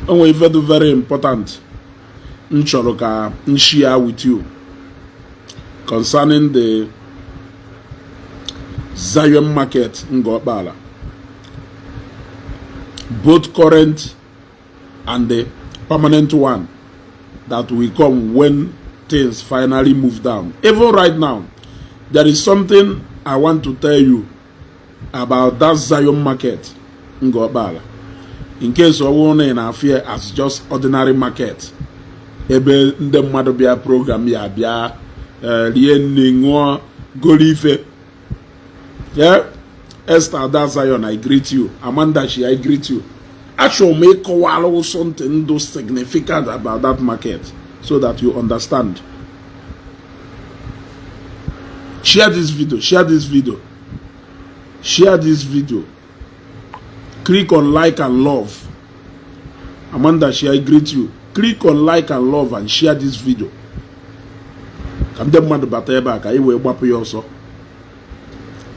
O nwere ife dị very important m chọrọ ka m share with you concerning the Zion Market Ngor Okpala, both current and the permanent one that will come when things finally move down. Even right now, there is something I want to tell you about that Zion Market Ngor Okpala. In case ọ bụrụ na ị na-afụ as just ordinary market ebe ndị mmadụ bịa program ya bịa rie nri, ṅụọ, goro ife. Yeah, Esther Ada Zion, I greet you. Amanda Shi, I greet you. Achọrọ m ịkọwara something do significant about that market so that you understand. Share this video, share this video, share this video. Click on like and love. Amanda Shi, I greet you. Click on like and love and share this video ka ndị mmadụ bata ebe a ka anyị wee gbapụ ya ọsọ.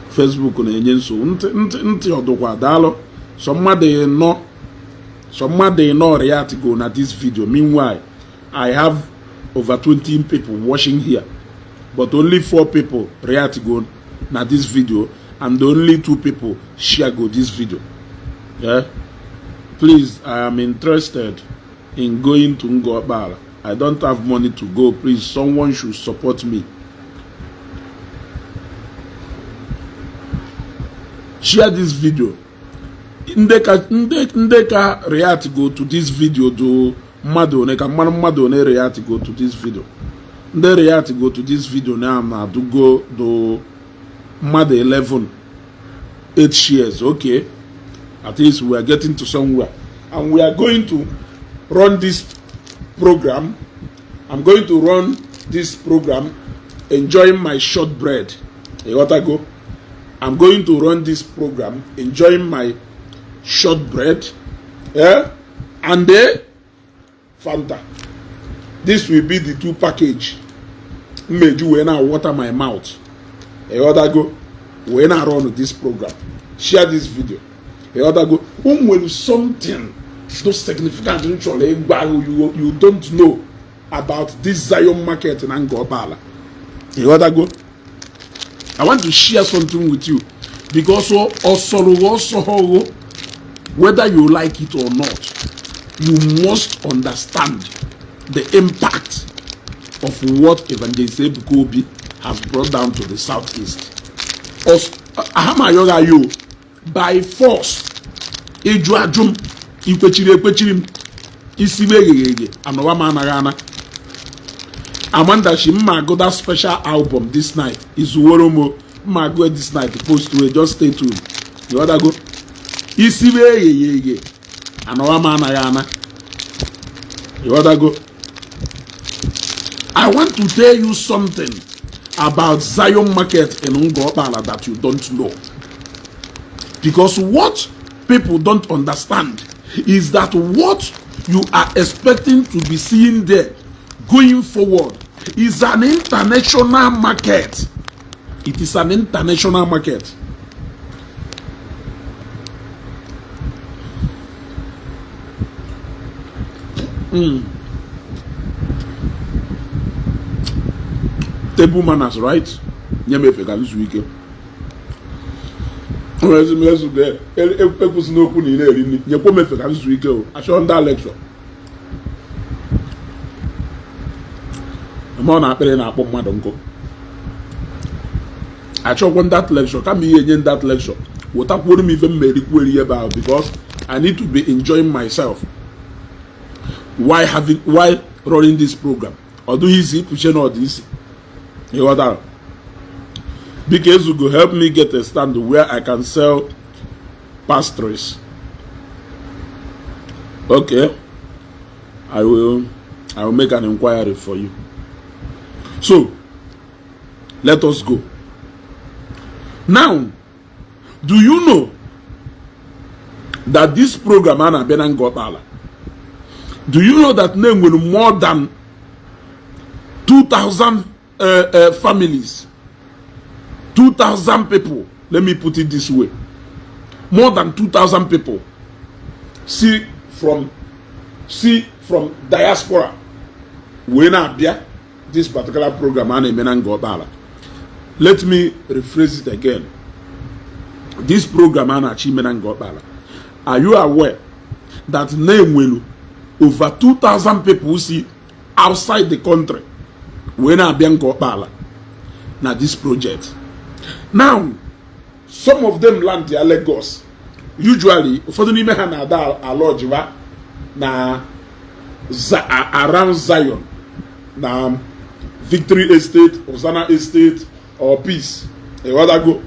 Facebook na-enye nsogbu. Ntị ntị ntị ọdụkwa. Daalụ. Sọ mmadụ ịnọ, sọ mmadụ ịnọ react go na this video. Meanwhile, I have over 20 people watching here, but only four people react go na this video and only two people share go this video. Yeah, please, I am interested in going to Ngor Okpala. I don't have money to go. Please, someone should support me. Share this video. Ndị ka react go to this video do mmadụ one ka mmadụ mmadụ one react go to this video. Ndị react go to this video now na-adụgo do mmadụ 11, 8 shares. Okay, at least we are getting to somewhere, and we are going to run this program. I'm going to run this program enjoying my shortbread. Ịghọtago? I'm going to run this program enjoying my shortbread, yeah, and the Fanta. This will be the two package mmeji wee na water my mouth. Ịghọtago? Wee na run this program. Share this video. Ịghọtago? O nwere something so significant m chọrọ ịgwa you you don't know about this Zion Market na Ngor Okpala. Ịghọtago? I want to share something with you because ọsọrọ ọsọ, whether you like it or not, you must understand the impact of what Evangelist Ebuka Obi has brought down to the southeast. Ahamayoga yo by force ịjụ ajụ m ikwechiri ekwechiri m isi m egheghị eghe anọwa m anaghị ana. Amanda shi mma agụ that special album this night izuworo m mma agụ this night post wey. Just stay tuned. Ịghọtago? Isi m egheghị eghe anọwa m anaghị ana. Ịghọtago? I want to tell you something about Zion Market in Ngor Okpala that you don't know. Because what people don't understand is that what you are expecting to be seeing there going forward is an international market. It is an international market. Table manners, right? Nye m efe ka m zuo ike. Ekwusi n'okwu na ị na-eri nri, nyekwa m efe ka m zuo ike o. Achọrọ ndị lecture ma ọ na-akpịrị na-akpọ mmadụ nkụ. Achọkwa that lecture kama ihe enye that lecture wetakwuoro m ife m merikwu eri ebe ahụ, because I need to be enjoying myself while running this program. Ọ dịghị isi ịpụche na ọ dị isi. Ịghọtara? Biko Ezugo, help me get a stand where I can sell pastries. Okay, I will make an inquiry for you. So let us go now. Do you know that this program a na-abịa na Ngor Okpala, do you know that na enwere more than 2000 families, 2000 people, let me put it this way, more than 2000 people see from Si from diaspora wee na-abịa this particular program a na-eme na Ngor Okpala. Let me rephrase it again. This program a na-achọ ime na Ngor Okpala, are you aware that na-enwelu over 2000 people si outside the country wee na-abịa Ngor Okpala na this project? Now, some of them land ya Lagos. Usually, ụfọdụ n'ime ha na-ada alọjiwa na around Zion, na Victory Estate, Hosanna Estate or Peace, ịghọtago?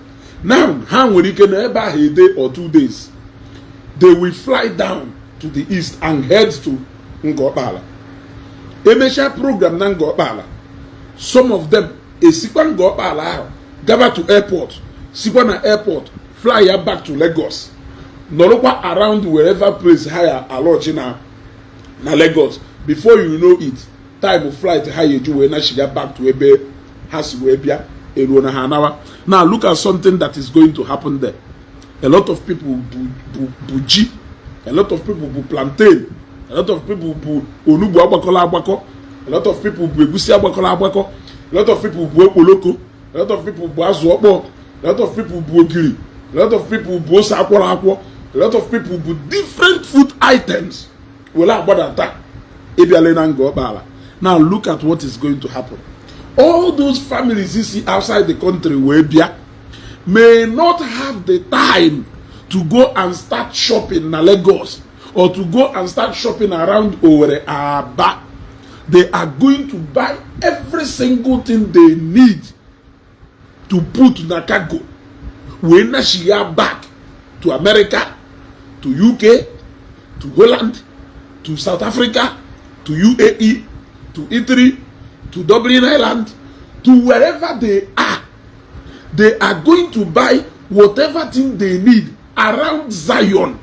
Now, ha nwere ike na ebe ahụ a day or 2 days, they will fly down to the east and head to Ngor Okpala. Emechaa program na Ngor Okpala, some of them esikwa Ngor Okpala ahụ gaba to airport, sikwa na airport fly ya back to Lagos, nọrọkwa around wherever place ha ya alọji na Lagos. Before you know it, time flight ha ya eji wee nashiga back to ebe ha si wee bịa eruo na ha anawa. Now look at something that is going to happen there. A lot of people bụ ji, a lot of people bụ plantain, a lot of people bụ onugbu agbakọrọ agbakọ, a lot of people bụ egusi agbakọrọ agbakọ, a lot of people bụ okporoko, a lot of people bụ azụ ọkpọ, a lot of people bụ ogiri, a lot of people bụ ose akwọrọ akwọ, a lot of people bụ different food items were agbadata ịbịale na Ngor Okpala. Now look at what is going to happen. All those families you see outside the country wee bịa may not have the time to go and start shopping na Lagos or to go and start shopping around Owerri, Aba. They are going to buy every single thing they need to put na cargo wee nachigha back to America, to UK, to Holland, to South Africa, to UAE, to Italy, to Dublin, Ireland, to wherever they are. They are going to buy whatever thing they need around Zion,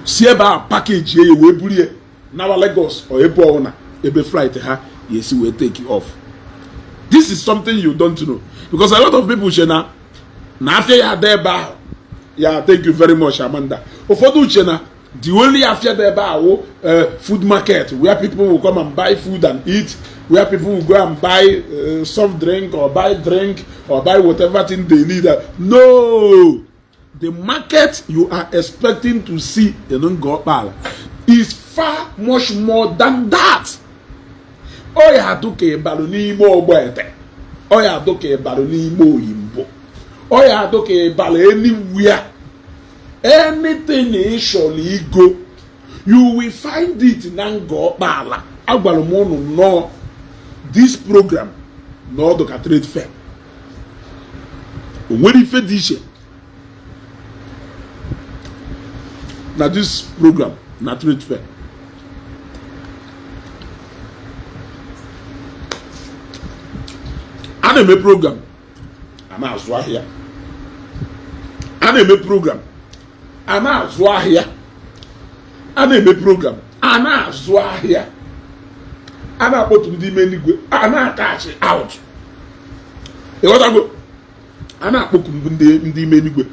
si ebe a package ya wee buru ya nawa Lagos or ebe ọbụla ebe flight ha ya esi wee take off. This is something you don't know, because a lot of people che na afịa ya ada ebe ahụ ya. Thank you very much, Amanda. Ụfọdụ uche na the only afịa dị ebe ahụ, food market where people will come and buy food and eat, where people will go and buy soft drink or buy drink or buy whatever thing they need. No, the market you are expecting to see in Ngor Okpala is far much more than that. Ọ ya adụ ka ịbalụ n'ime Ogbete, ọ ya adụ ka ịbalụ n'ime Oyimbo, ọ ya adụ ka ịbalụ anywhere. Anything ị chọrọ igo, you will find it na Ngor Okpala. Agwara m ụnụ nnọọ, this program na ọdụ ka trade fair. O nwere ife dị iche na this program na trade fair. A na-eme program, a na-azụ ahịa. A na-eme program, a na-azụ ahịa. A na-eme program, a na-azụ ahịa. A na-akpọtu ndị ime eluigwe, a na-akachi out, ịghọtago? A na-akpọku ndị ime eluigwe,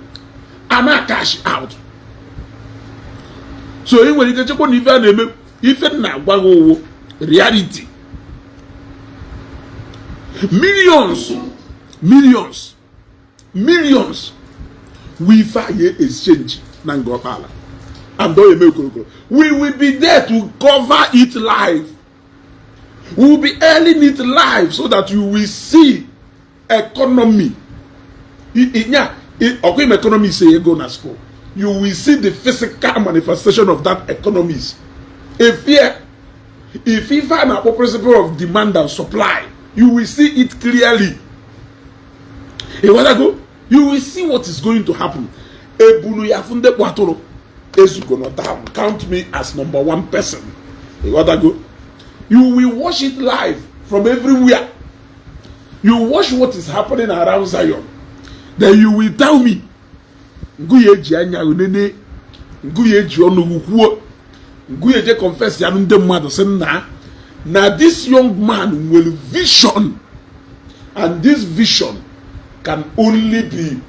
a na-akachi out. So ị nwere ike chekwa na ife a na-eme, ife na-agwa gị owo reality. Millions, millions, millions we ife anyị exchange na Ngor Okpala and ọ eme okorokoro. We will be there to cover it live. We will be airing it live so that you will see economy. Nya ọkwa ime economy say ego na school, you will see the physical manifestation of that economies. If ife a na-akpọ principle of demand and supply, you will see it clearly, ịghọtago? You will see what is going to happen. Ebunu ya fụ ndị kpatụrụ ezugo nọ down. Count me as number one person, ịghọtago? You will watch it live from everywhere. You watch what is happening around Zion, then you will tell me. Ngụ ya eji anya nene, ngụ ya eji ọnụ kwuo, ngụ ya eje confess ya ndị mmadụ sị nna na this young man nwere vision, and this vision can only be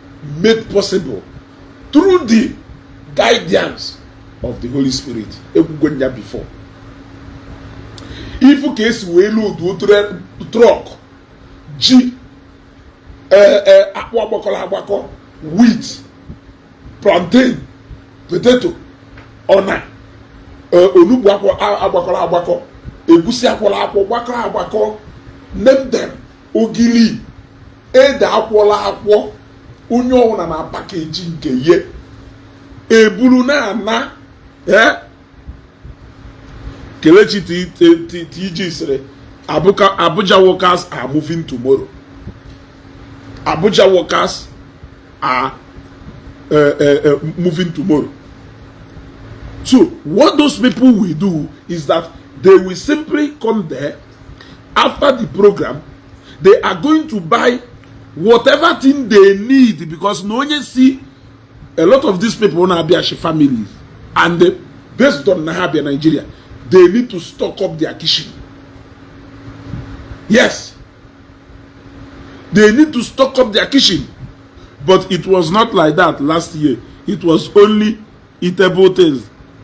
made possible through the guidance of the Holy Spirit. Ekwugo ya before. Ifu ka esi wee load truck ji, akpụ agbakọrọ agbakọ, wheat, plantain, potato, ọna, onugbu agbakọrọ agbakọ, egusi akwọrọ akwọ gbakọrọ agbakọ, name them, ogili, ede akwọrọ akwọ, onye ọbụla na package nke ye eburu na-ana. Kelechi TG sịrị, "Abuja workers are moving tomorrow." Abuja workers are moving tomorrow. So what those people will do is that they will simply come there after the program. They are going to buy whatever thing they need, because na onye see a lot of these people na-abịa families, and they, based on na ha bịa Nigeria, they need to stock up their kitchen. Yes, they need to stock up their kitchen. But it was not like that last year. It was only eatable things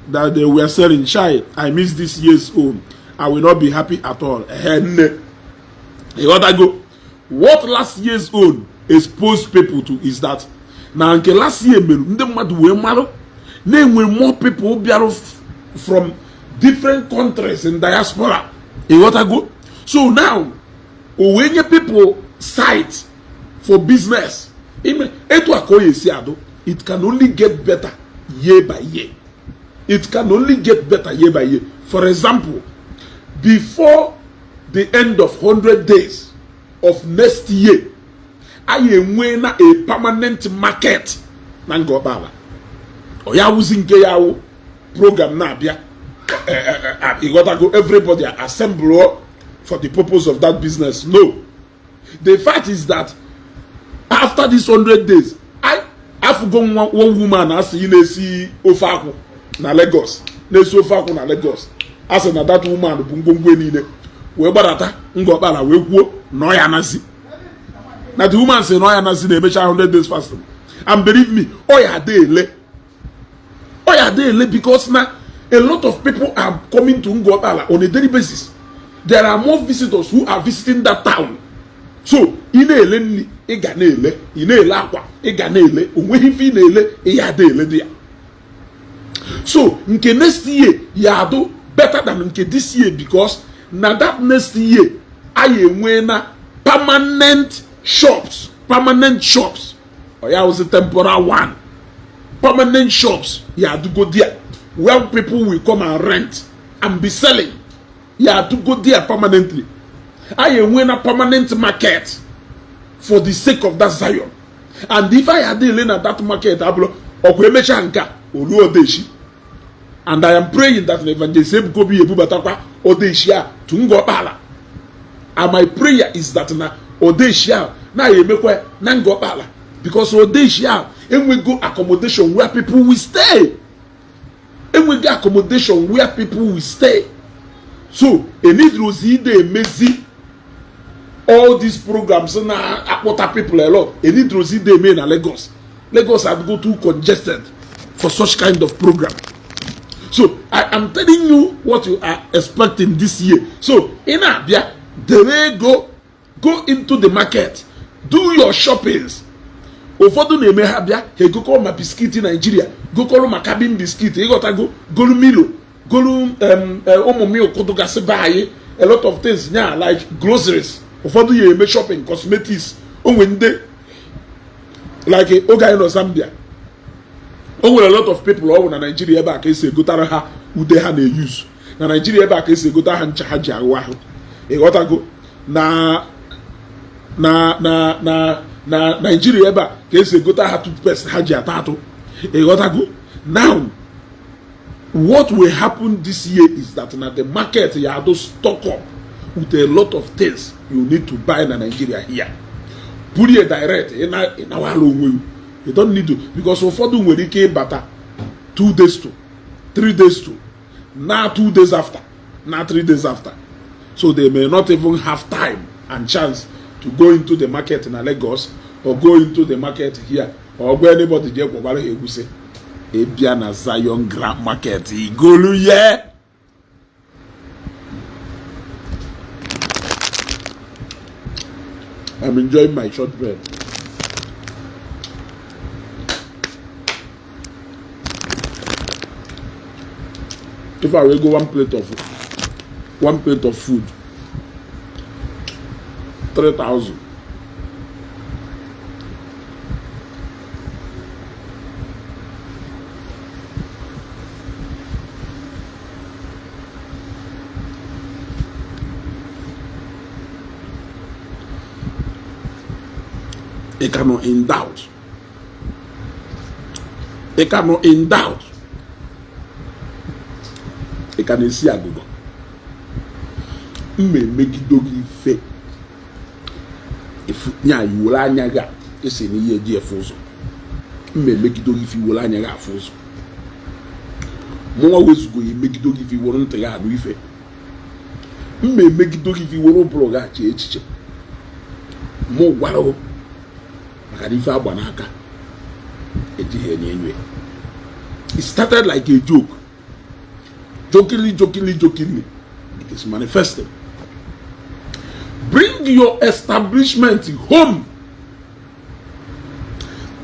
that they were selling. Shy, I miss this year's own. I will not be happy at all. Nne, ịghọtago? What last year's own exposed people to is that na nke last year meru ndị mmadụ wee marụ na-enwe more people bịarụ from different countries in diaspora. Ịghọtago? So now o wee nye people site for business. Ime etu a ka o esi adụ. It can only get better year by year. It can only get better year by year. For example, before the end of 100 days of next year, anyị enwee na a permanent market na Ngor Okpala. Ọ ya wụzi nke ya wụ program na-abịa, ịghọtago, everybody assemble for the purpose of that business. No, the fact is that after this 100 days, I afụgo nwa one woman asị ị na-esi ofe akwụ na Lagos, na-esi ofe akwụ na Lagos, asị na that woman bụ ngwongwo niile wee gbadata Ngor Okpala wee kwuo na ọ ya nazi, na the woman sị na ọ ya nazi na-emecha 100 days fasting. And believe me, ọ ya ada ele, ọ ya ada ele, because na a lot of people are coming to Ngor Okpala on a daily basis. There are more visitors who are visiting that town. So ị na-ele nri, ị ga na-ele, ị na-ele akwa, ị ga na-ele, onweghị ife ị na-ele ị ya ada ele dị ya. So nke next year ya adụ better than nke this year, because na that next year anyị enwee na permanent shops. Permanent shops, ọ ya wụzi temporal one. Permanent shops ya adụgo there, where people will come and rent and be selling, ya adụgo there permanently. Anyị enwee na permanent market for the sake of that Zion. And if anyị adịghị na that market abụrụ ọkwa emechaa nke a olu odeshi. And I am praying that Evangelist Ebuka Obi ebubatakwa odeshi a to Ngor Okpala. And my prayer is that na odeshi a na ya emekwa na Ngor Okpala, because odeshi a enwego accommodation where people will stay, enwego accommodation where people will stay. So enidrozi ide emezi all these programs na-akpọta people a lot. Enidrozi ide eme na Lagos. Lagos had go too congested for such kind of program. So I am telling you what you are expecting this year. So ị na-abịa, dere ego, go into the market, do your shoppings. Ụfọdụ na-eme ha bịa, ha egokọrọ ma biscuit Naijiria, gokọrọ ma Cabin biscuit, ịghọtago, golu Milo, golu ụmụ milk dụgasị be anyị, a lot of things nya like groceries. Ụfọdụ ya eme shopping cosmetics. Onwe ndị like oge anyị nọ Zambia, o nwere a lot of people ọ bụ na Naijiria ebe a ka esi egotara ha ude ha na-eyuzu na Naijiria, ebe a ka esi egota ha ncha ha ji ahụ ahụ, ịghọtago, na Naijiria ebe a ka esi egota ha toothpaste ha ji ata atụ, ịghọtago. Now what will happen this year is that na the market ya do stock up with a lot of things you need to buy na Nigeria here. Buru ya direct, ị nawala onwe you. You don't need to, because ụfọdụ nwere ike ịbata 2 days to 3 days to na 2 days after na 3 days after, so they may not even have time and chance to go into the market na Lagos or go into the market here or go anybody jee kwọbara ha egusi. Ị bịa na Zion Grand Market igolu ye. I'm enjoying my shortbread. If I will go one plate of food, 3,000. Ị ka nọ in doubt. Ị ka nọ in doubt. Ị ka na-esi agụgọ. M ma-emegido gị ife nya iwere anya gị esi na ihe eji efe ụzọ. M ma-emegido gị ife iwere anya gị afụ ụzọ. Mụnwa wezugo ya emegido gị ife iwere ntị gị anụ ife. M ma-emegido gị ife iwere ụbụrụ gị achị echiche. Mụ gwara maka na ife agba n'aka ejighị enyo enyo. It started like a joke. Jokingly, jokingly, jokingly. It is manifesting. Bring your establishment home.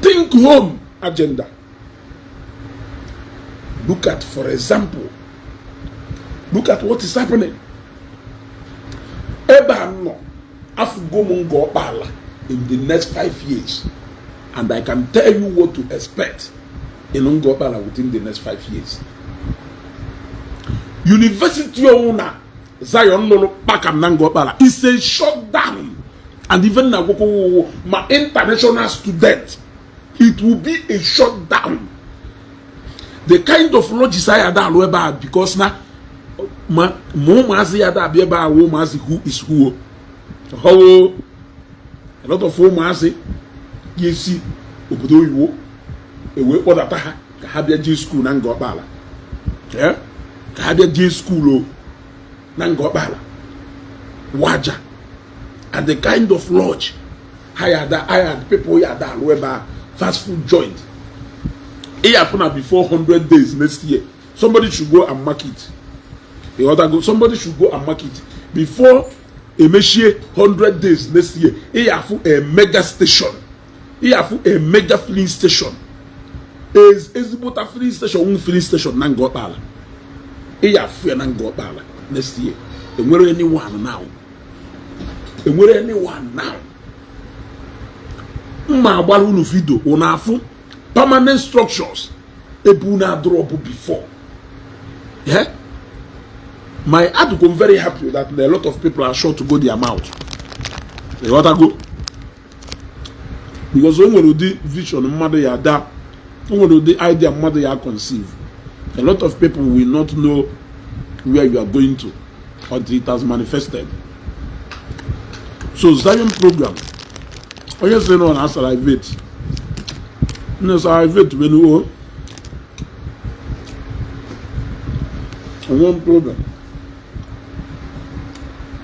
Think home agenda. Look at, for example, look at what is happening. Ebe a nọ, afụgo m Ngor Okpala in the next 5 years, and I can tell you what to expect in Ngor Okpala within the next 5 years. University owner Zion lụrụ kpakam na Ngor Okpala is a shutdown, and even na gwokwo ma international student, it will be a shutdown. The kind of lodges I ada alụ ebe a, because na ma ụmụazị ya ada abịa ebe a, ụmụazị who is who. Ho, a lot of ụmụazị ga-esi obodo oyibo ewee kpọdata ha ka ha bịa jee school na Ngor Okpala, ka ha bịa jee school na Ngor Okpala waja. And the kind of lodge ha ya ada, I people ya ada alụ ebe a, fast food joint. Ị na before 100 days next year, somebody should go and mark it. Go, somebody should go and mark it before emechie 100 days next year. Ị afụ a mega station, ị afụ a mega filling station, ezigbota filling station, nwu filling station na Ngor Okpala. Ị afụ ya na Ngor Okpala next year. Enwere anyone now? Enwere anyone now? Mma agbara unu video unu afụ permanent structures ebe unu adrọbụ before. Yeah? My adụgo very happy that a lot of people are sure to go their mouth. Ịghọtago? Because o nwere ụdị vision mmadụ ya da, o nwere ụdị idea mmadụ ya conceive. A lot of people will not know where you are going to until it has manifested. So Zion program, onye sị na ọ na-asalivate, na salivate benuo one problem,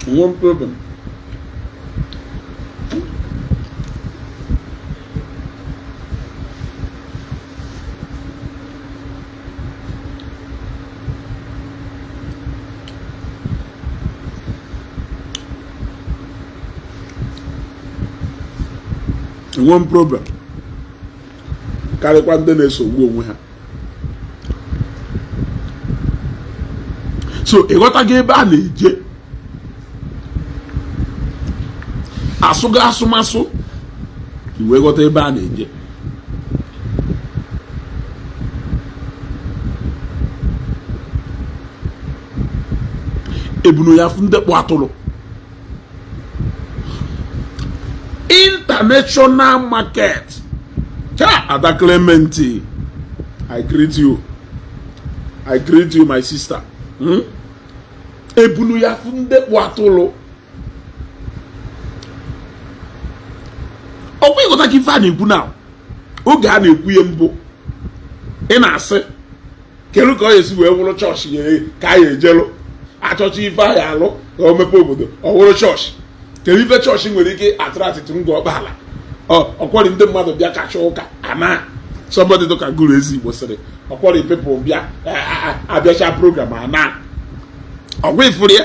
one problem. One problem karịkwa ndị na-esogbu onwe ha. So ịghọtago ebe a na-eje asụgo asụmasụ, iwee ghọta ebe a na-eje. Ebunu ya fụ ndị kpụ atụrụ. International market. Cha Ada Clementi, I greet you. I greet you, my sister. Ebunu ya fụ ndị kpụ atụrụ. Ọkwa ịghọta ka ife a na-ekwu na oge a na-ekwu ihe mbụ, ị na-asị kedu ka ọ ga-esi wee wụrụ chọọchị ka a ya ejelụ achọcha ife ahụ alụ ka o mepe obodo, ọ wụrụ chọọchị. Kedu ife chọọchị nwere ike attract Ngor Okpala? Ọkwọrị ndị mmadụ bịa kacha ụka ana. Somebody dụka gụrụ ezi Igbo sịrị Ọkwọrọ people bịa abịacha program a na ọkwa ifuru ya,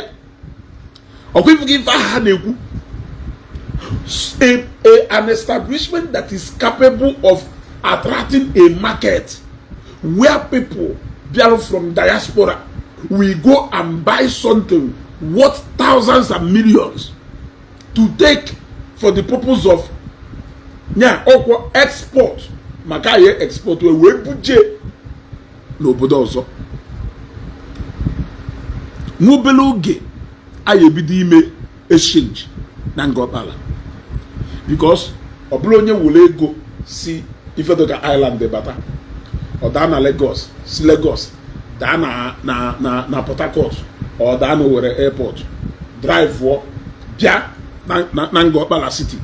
ọkwa ifu gị ife ahụ ha na-ekwu. An establishment that is capable of attracting a market where people bịara from diaspora will go and buy something worth thousands and millions to take for the purpose of nya ọkwọ export, maka ya export wee buje n'obodo ọzọ. N'obere oge anyị ebido ime exchange na Ngọkpala, because ọ bụrụ onye were ego si ifedoka Island bata, ọ daa na Lagos, si Lagos daa na Port Harcourt, ọ daa na Owerri airport, drive bịa na Ngọkpala city,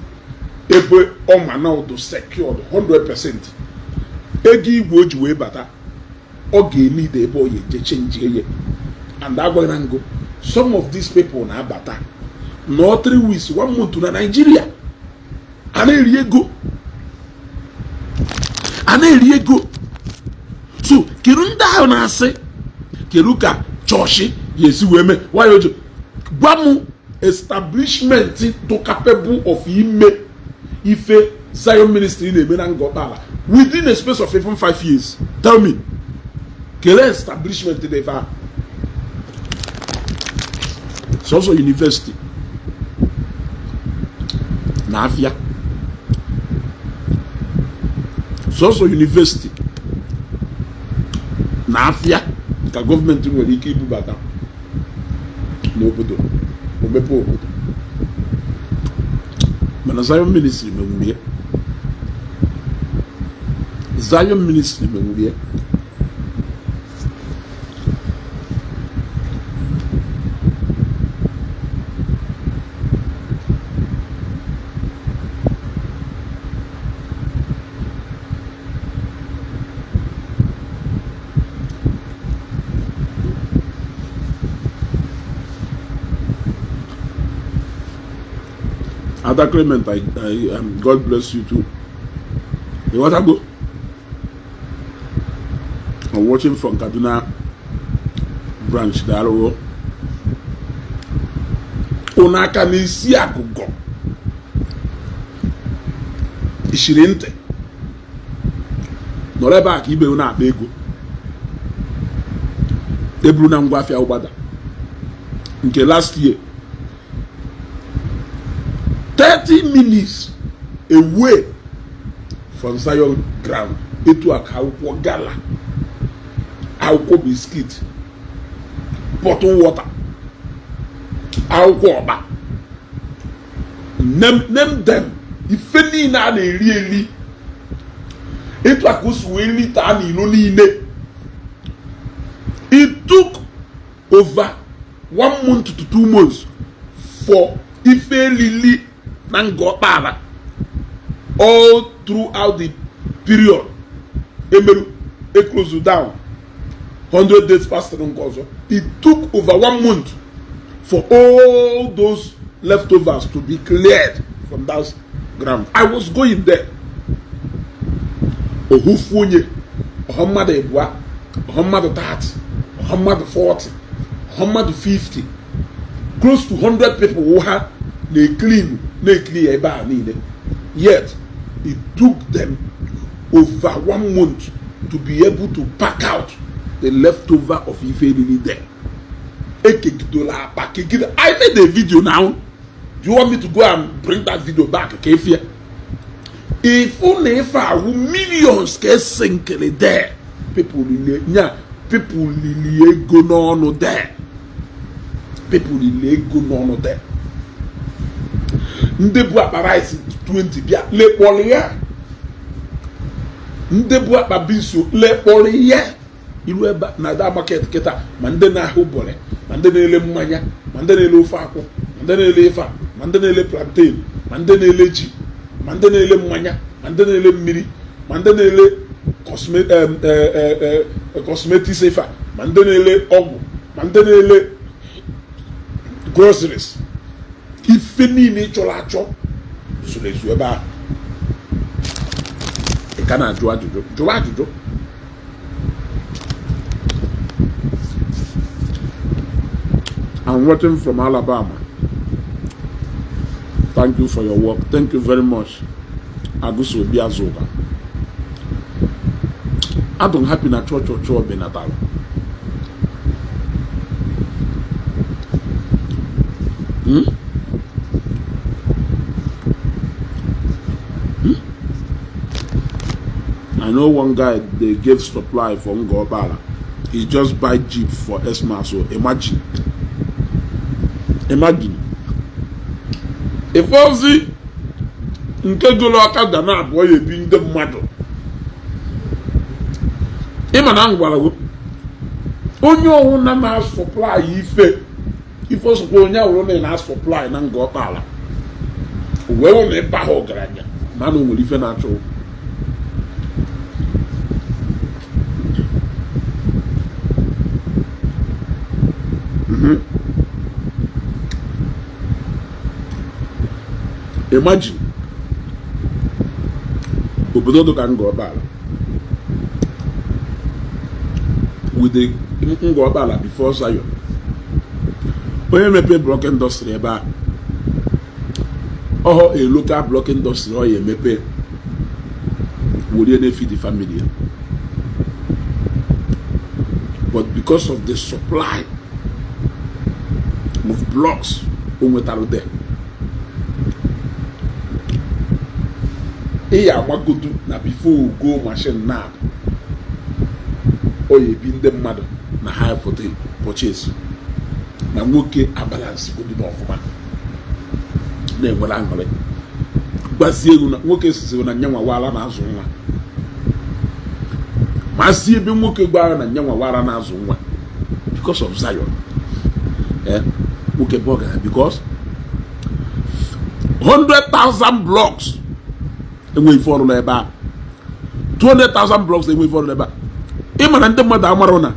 ebe ọ ma na ụdụ secured 100%. Ego igwe o ji wee bata, ọ ga-enide ebe ọ ya eje change ye. And agwaghị na ngo, some of these people na-abata nọọ 3 weeks, 1 month na Nigeria, a na-eri ego, a na-eri ego. So kedu ndị ahụ na-asị kedu ka chọọchị ya esi wee mee nwayọ ojo? Gwa m establishment to capable of ime ife Zion Ministry na-eme na Ngọkpala within a space of even 5 years. Tell me, kelee establishment dị ebe ahụ? Sọsọ university na afịa, sọsọ university na afịa ka gọọmenti nwere ike ibubata n'obodo, omepe obodo. Mana Zion Ministry menwuru ya. Zion Ministry menwuru ya. Ada Clement, God bless you too. You want to go? I'm watching from Kaduna branch. Daro. Unaka n'isi agụgọ. Ishiri ntị. Nọrọ ebe a ka ibe na-akpa ego. Eburu na ngwa afịa ụgbada. Nke last year, 30 minutes away from Zion ground, etu a ka akwụkwọ gala, akwụkwọ biscuit, bottle water, akwụkwọ ọba, name them, ife niile a na-eri eri, etu a ka o si wee lita n'ilo niile. It took over 1 month to 2 months for ife elili na Ngọkpala all throughout the period emeru e close down 100 days fasting nke ọzọ. It took over 1 month for all those leftovers to be cleared from that ground. I was going there. Ohufu onye ọha mmadụ ịbụa, ọha mmadụ 30, ọha mmadụ 40, ọha mmadụ 50, close to 100 people who ha na-eclean na-eclean ebe a niile. Yet it took them over 1 month to be able to pack out the leftover of ife elili there. Ekegidola akpa kegide. I made a video now. Do you want me to go and bring that video back? Ka efie ifu na ife ahụ millions ka esinkere there. People lili nya, people lili ego n'ọnụ there. People lili ego n'ọnụ there. Ndị bụ akpa rice 20 bịa lekpọrọ ya. Ndị bụ akpa beans lekpọrọ ya. Iru ebe na da market kịta, ma ndị na-ahụ bọrị, ma ndị na-ele mmanya, ma ndị na-ele ofe akwụ, ma ndị na-ele ife a, ma ndị na-ele plantain, ma ndị na-ele ji, ma ndị na-ele mmanya, ma ndị na-ele mmiri, ma ndị na-ele cosmetics ife a, ma ndị na-ele ọgwụ, ma ndị na-ele groceries. Ife niile ị chọrọ achọ zuru ezu ebe ahụ. Ị ka na-ajụ ajụjụ, jụwa ajụjụ. I'm watching from Alabama. Thank you for your work. Thank you very much. Aguso Obi Azuka. Adụ m happy na chọọchị ọchọọ benatara. Hmm? Hmm? I know one guy they gave supply for Ngobala. He just buy jeep for Xmas. So imagine. Imagine. Ife nke golo ọkada na-abụọ ya ebi ndị mmadụ ịma na m gwara gị onye ọwụna na-asupply ife ife ọsọkwa onye awụrụ na na-asupply na Ngor Okpala wee hụ na ịba ha ọgaranya mana o nwere ife na-achọ. Imagine obodo dị ka Ngor Okpala with the Ngor Okpala before Zion, onye mepee block industry ebe a, ọhọ a local block industry ọ ya emepe were na-efeed the family ya. But because of the supply of blocks o nwetara there, ị ya agbagodu na before go machine na ọ ya ebi ndị mmadụ na ha foto purchase na nwoke abalance godu n'ọfụma na-enwere aṅụrị gbazie ego na nwoke sisiri na nyanwa wara na-azụ nwa ma si ebe nwoke gwara na nyanwa wara na-azụ nwa because of Zion. Nwoke bụ ọgaranya because 100,000 blocks enwe ife ọrụrụ ebe a, 200,000 blocks enwe ife ọrụrụ ebe a. Ị ma na ndị mmadụ amarụ na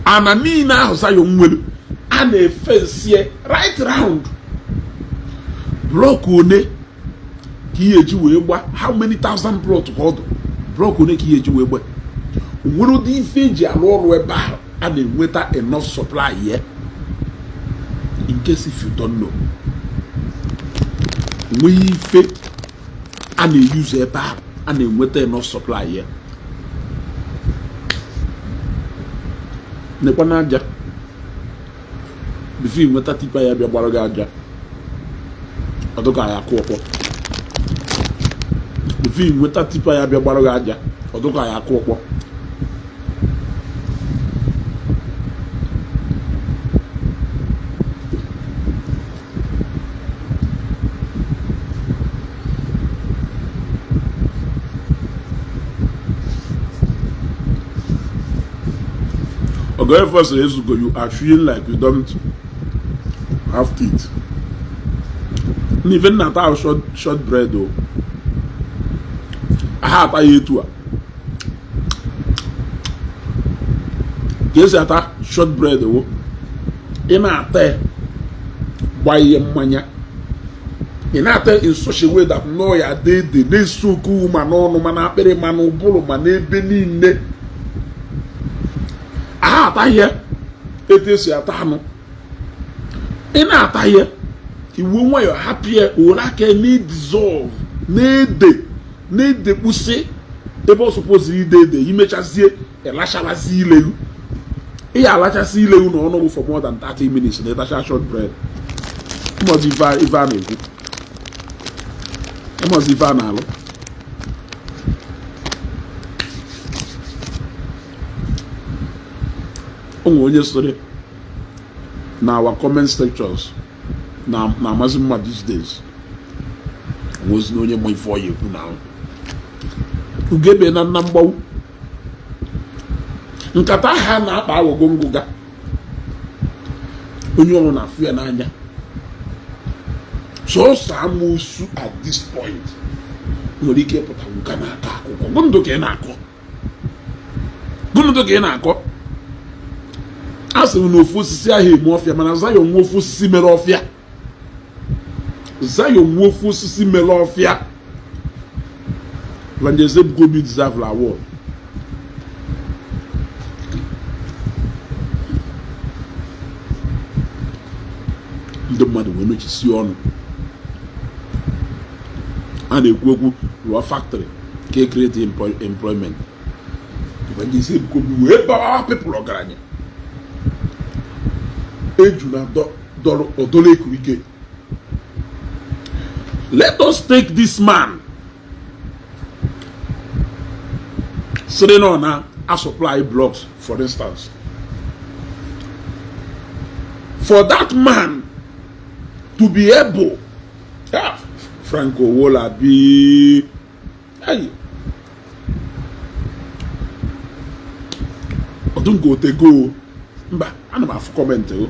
ana niile ahụ Zion nwere a na-efensie right round block one ka ihe eji wee gba how many thousand plot ka ọ dụ block one ka ihe eji wee gba nwere ụdị ife eji arụ ọrụ ebe ahụ a na-enweta enough supply ya. In case if you don't know, nwee ife a na-eyuzu ebe ahụ a na-enweta enough supply ya. Nekwa na aja before ị nweta tipper ya bịa gbara gị aja ọdụka ya akụ ọkpọ, before ị nweta tipper ya bịa gbara gị aja ọdụka ya akụ ọkpọ. Ogo first Ezugo, you are feeling like you don't have teeth. Even na ata short bread o. Aha ata ya etu a. Ka esi ata short bread o. Ị na-ata ya gba ihe mmanya. Ị na-ata in such a way that nọ ya dede na-eso oku ma n'ọnụ ma n'akpịrị ma n'ụbụrụ ma n'ebe niile. Aha ata ihe etu esi ata anụ. Ị na-ata ihe iwu nwayọ hapụ ya were aka na-edissolve na-ede na-edekpusi ebe ọ sọpoziri ide ede imechazie ịlachabazi ilewu. Ị ya alachasị ilewu na ọnụgụ for more than 30 minutes na ịtacha short bread. Ịmọzi ife a na-ekwu, ịmọzi ife a na-alụ. O nwere onye sịrị na our comment sections na na-amasị mma these days. Nwozi na onye ma ife ọ ya ekwu na ahụ ugebe na nna mgbawu nkata ha na-akpa aghọgo ngụga onye ọrụ na-afụ ya n'anya sọsọ amoosu at this point nwere ike ịpụta nka na-akọ akụkọ gụndụ ka ị na-akọ gụndụ ka ị na-akọ. A sị m na ofu osisi ahụ eme ọfịa mana Zion nwe ofu osisi mere ọfịa. Zion nwe ofu osisi mere ọfịa. Evangelist Ebuka Obi deserve award. Emechisi ọnụ a na-ekwu okwu rụọ factory ka e create employment. Evangelist Ebuka Obi wee bawa people ọgaranya eju na dọrọ ọdọrọ ekurike. Let us take this man sịrị na ọ na supply blocks, for instance. For that man to be able, ah, Frank Owolabi, hey, ọdụnka otego mba, ana m afụ comment o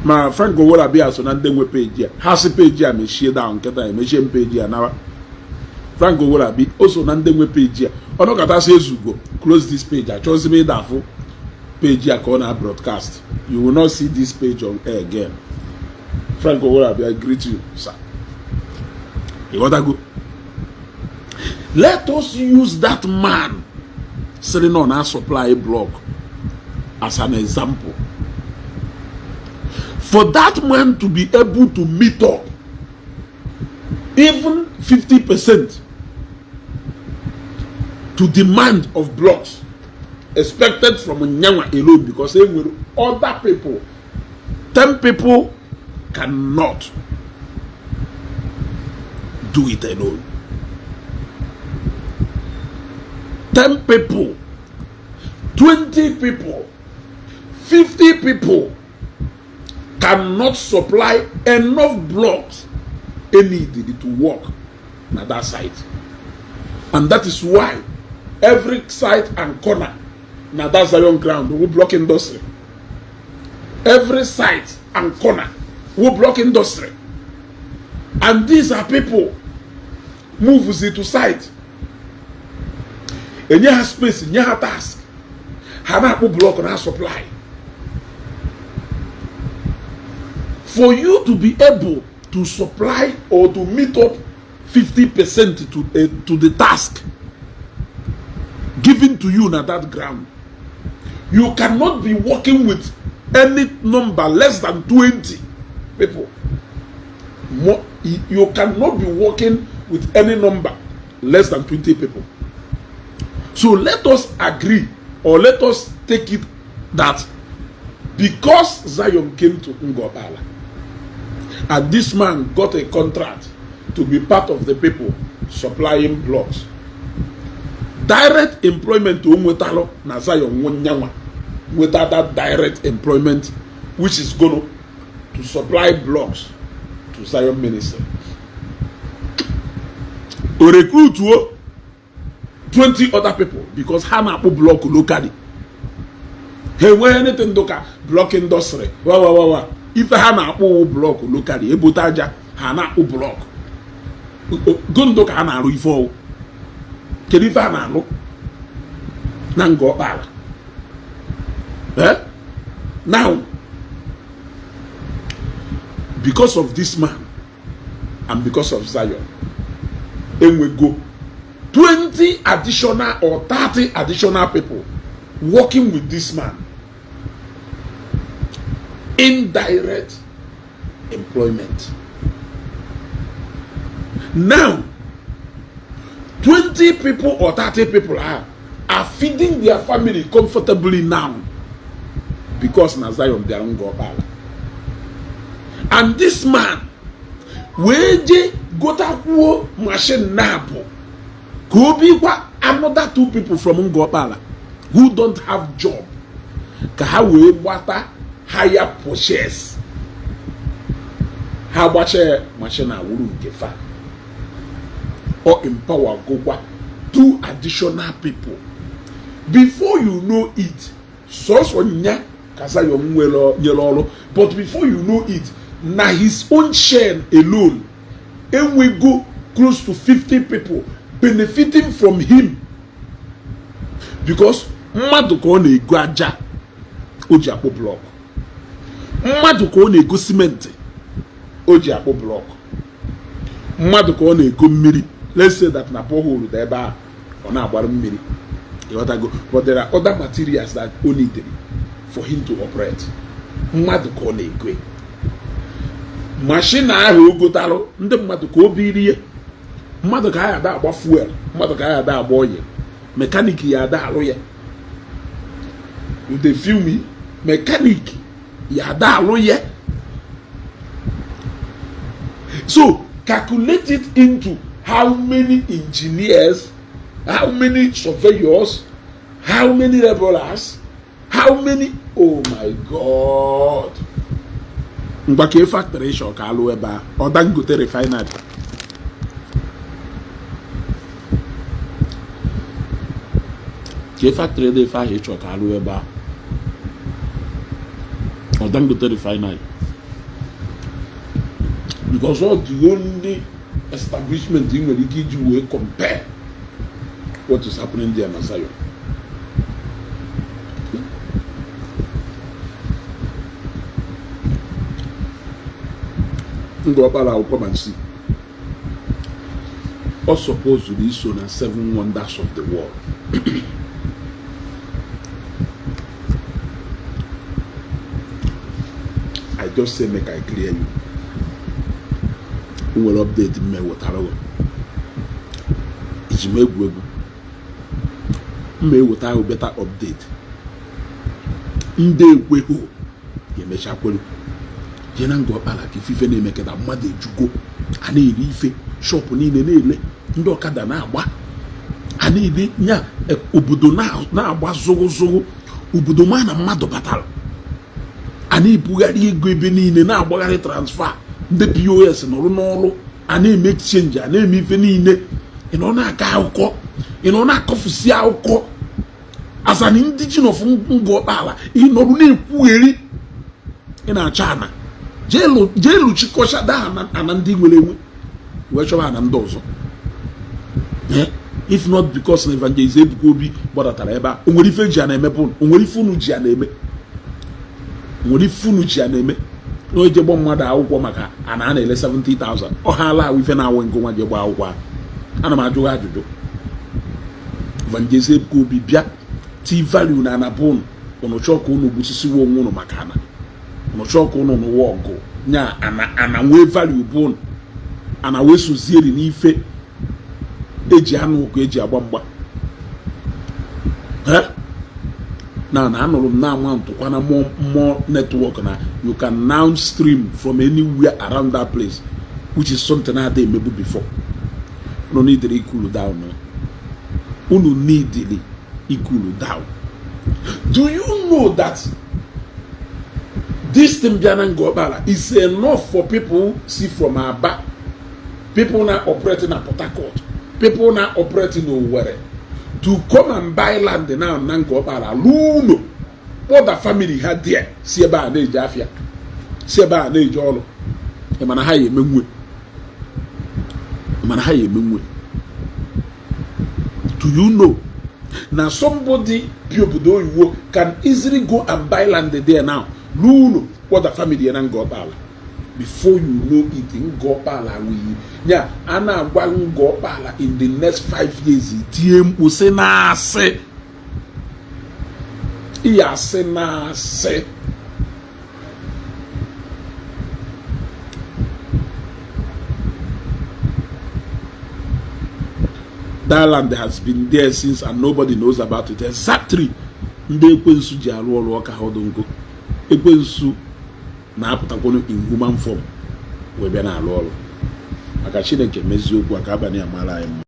ma Frank Owolabi a so na ndị nwe page a. Ha si page a mechie down nkịta, emechie m page a nawa. Frank Owolabi o so na ndị nwe page a. Ọnọkọtasị ezugo, close this page. Achọzi m ịda afụ page a ka ọ na broadcast. You will not see this page on air again. Frank Owolabi, I greet you, sir. Ịghọtago? Let us use that man sịrị na ọ na supply block as an example. For that man to be able to meet up even 50% to demand of blocks expected from Nyanwa alone, because e nwere other people, 10 people cannot do it alone. 10 people, 20 people, 50 people cannot supply enough blocks needed to work na that site. And that is why every site and corner na that Zion ground will block industry. Every site and corner will block industry. And these are people move to site, enye ha space, nye ha task, ha na-akpụ block na supply. For you to be able to supply or to meet up 50% to the task given to you na that ground, you cannot be working with any number less than 20 people. More, you cannot be working with any number less than 20 people. So let us agree, or let us take it that because Zion came to Ngor Okpala and this man got a contract to be part of the people supplying blocks, direct employment o nwetalụ na Zion nyanwa nweta that direct employment, which is going to supply blocks to Zion ministry. O recruituo 20 other people because ha na-akpụ block locally. Ha enweghị anything dụka block industry wa wa wa wa. Ife ha na-akpụ wụ block locally. Ebote aja, ha na-akpụ block gondo ka ha na-arụ ife ọwụ. Kedu ife ha na-alụ na Ngor Okpala? Eh? Now, because of this man and because of Zion, enwego 20 additional or 30 additional people working with this man. Indirect employment. Now, 20 people or 30 people are feeding their family comfortably now because na Zion bịara Ngor Okpala. And this man wee je gotakwuo machine na-abụ ka o bikwa another two people from Ngor Okpala who don't have job ka ha wee gbata hire purchase. Ha gbacha machine awuru nke fa, or empower gokwa two additional people. Before you know it, sọsọ nya ka Zion nwere nyere ọrụ, but before you know it, na his own share alone enwego close to 50 people benefiting from him, because mmadụ ka ọ na-ego aja o ji akpụ block, mmadụ ka ọ na-ego simenti o ji akpụ block, mmadụ ka ọ na-ego mmiri. Let's say that na borehole dị ebe ahụ, ọ na-agbara mmiri, ịghọtago? But there are other materials that o needed for him to operate. Mmadụ ka ọ na-ego. Machine ahụ o gotalụ ndị mmadụ ka o biri ya, mmadụ ka ya ada agba fuel, mmadụ ka ya ada agba oil, mechanic ya ada alụ ya. You dey feel me? Mechanic ya ada alụ ya. So calculate it into how many engineers, how many surveyors, how many laborers, how many, oh my God. Ngwa, ka factory ịchọ ka alụ ebe a, ọ Dangote refinery? Ka factory dị ife ahụ ịchọ ka alụ ebe a, ọ Dangote refinery? Because all the only establishment ị nwere ike iji wee compare what is happening there na Zion. Ngor Okpala akwụkwọ ma nsi ọ supposed iso na seven wonders of the world. I just say make I clear you. O nwere update m ewetara gị, iji m egwu egwu mma eweta ahụ better update. Ndị ekweghị ga-emecha kwelu. Jee na Ngor Okpala ka ife na-eme kịta. Mmadụ ejugo, a na-ere ife, shop niile na-ele, ndị ọkada na-agba, a na-ere nya. Obodo na-agba zụgụ zụgụ. Obodo ma na mmadụ batara, a na-ebugharị ego ebe niile, na-agbagharị transfer. Ndị POS nọrụ n'ọrụ, a na-eme exchange, a na-eme ife niile. Ị nọ na-akọ akụkọ, ị nọ na-akọfusi akụkọ asani ndị ji nọfụ Ngor Okpala. Ị nọrụ na-ekwugheri, ị na-achọ ana. Jee lụchikọcha daa ana ndị nwere enwe wee chọba ana ndị ọzọ. If not because na Evangelist Ebuka Obi gbadatara ebe a, o nwere ife ji a na-emepe? O nwere ife unu ji a na-eme? O nwere ife unu ji a na-eme na o je gbọ mmadụ akwụkwọ maka ana a na-ele 70,000? Ọ ha ala ahụ ife na-awụ nke nwa je gba akwụkwọ ahụ. Ana m ajụ ha ajụjụ. Evangelist Ebuka Obi bịa ti value na ana bụ unu. Unu chọọ ka unu gbusisiwe onwe unu maka ana. Unu chọọ ka unu nụwa ọgụ nya ana. Ana nwee value bụ unu, ana wee sozieri n'ife eji anụ ọgụ, eji agba mgba. Na anụrụ m na ama ntụkwana more network na you can now stream from anywhere around that place, which is something na adị emebu before. Unu need cool down. Unu need cool down. Do you know that this thing bịa na Ngor Okpala is enough for people see from Aba, people now operating na Port Harcourt, people now operating Owerri to come and buy land now na Ngor Okpala, lụọ ụlọ, kpọda family ha there, si ebe a na-eje afịa, si ebe a na-eje ọrụ? Mana ha ya emenwe, mana ha ya emenwe. Do you know na somebody bi obodo oyibo can easily go and buy land there now, lụọ ụlọ, kpọda family ya na Ngor Okpala? Before you know it, Ngor Okpala wee ya a na-agwa Ngor Okpala in the next 5 years, tie mkpu sị na-asị iya asị na-asị. That land has been there since and nobody knows about it. Exactly. Ndị ekwensu ji arụ ọrụ ọka ha ọdụ nkụ. Ekwensu na-apụtakwanụ in human form wee bịa na-arụ ọrụ maka Chineke mezie okwu a ka abalị a mara anyị mma.